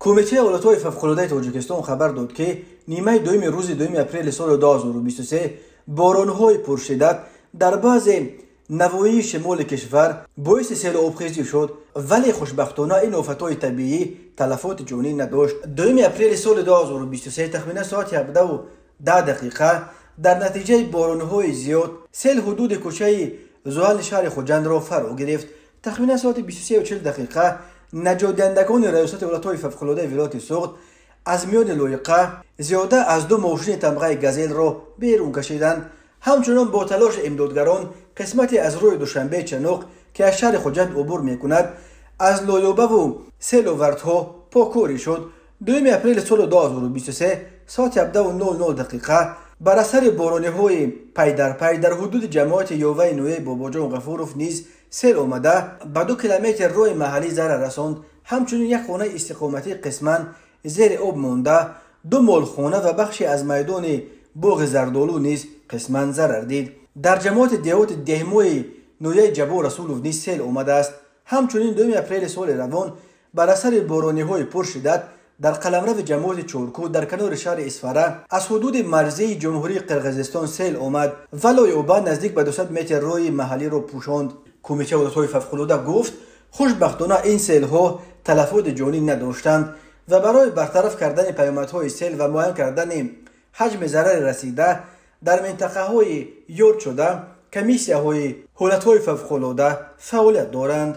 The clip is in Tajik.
Кумитаи ҳолатҳои фавқулодаи Тоҷикистон хабар дод, ки нимаи дуюми рӯзи 2 апрели соли 2023 боронҳои пуршиддат дар баъзе навоҳии шимоли кишвар боиси селу обхезӣ шуд, вале хушбахтона ин офатҳои табиӣ талафоти ҷонӣ надошт. 2 апрели соли 2023 тахминан соати 17:10 дар натиҷаи боронҳои зиёд сел ҳудуди кӯчаи Зуҳали шаҳри Хуҷандро фаро гирифт. Тахминан соати 23:40 наҷотдиҳандагони Раёсати ҳолатҳои фавқулодаи вилояти Суғд аз миёни лоиқа зиёда аз 2 мошини тамғаи газелро берун кашиданд. Ҳамчунон бо талоши имдодгарон қисмате аз рӯи Душанбе Чануқ, ки аз шаҳри Хуҷанд убур мекунад, аз лоёбаву селовардҳо покорӣ шуд. 2 апрели соли 2023 соати 17:00 бар асари борониҳои пайдарпай дар ҳудуди ҷамоати Ёваи ноҳияи Бобоҷон Ғафуров низ сел омада ба 2 километр роҳи маҳаллӣ зарар расонд. Ҳамчунин як хонаи истиқоматӣ қисман зери об монда, 2 молхона ва бахше аз майдони боғи зардолу низ қисман зарар дид. Дар ҷамоати деҳоти Деҳмои ноҳияи Ҷаббор Расулов низ сел омадааст. Ҳамчунин 2 апрели соли равон бар асари борониҳои пуршиддат дар қаламрави ҷамоати Чоркӯ дар канори шаҳри Исфара аз ҳудуди марзии Ҷумҳурии Қирғизистон сел омад ва лоёба наздик ба 200 метр роҳи маҳаллиро пӯшонд. Кумитаи ҳолатҳои фавқулода гуфт, хушбахтона ин селҳо талафоти ҷонӣ надоштанд ва барои бартараф кардани паёмадҳои сел ва муайян кардани ҳаҷми зарари расида дар минтақаҳои ёд шуда комиссияҳои ҳолатҳои фавқулода фаъолият доранд.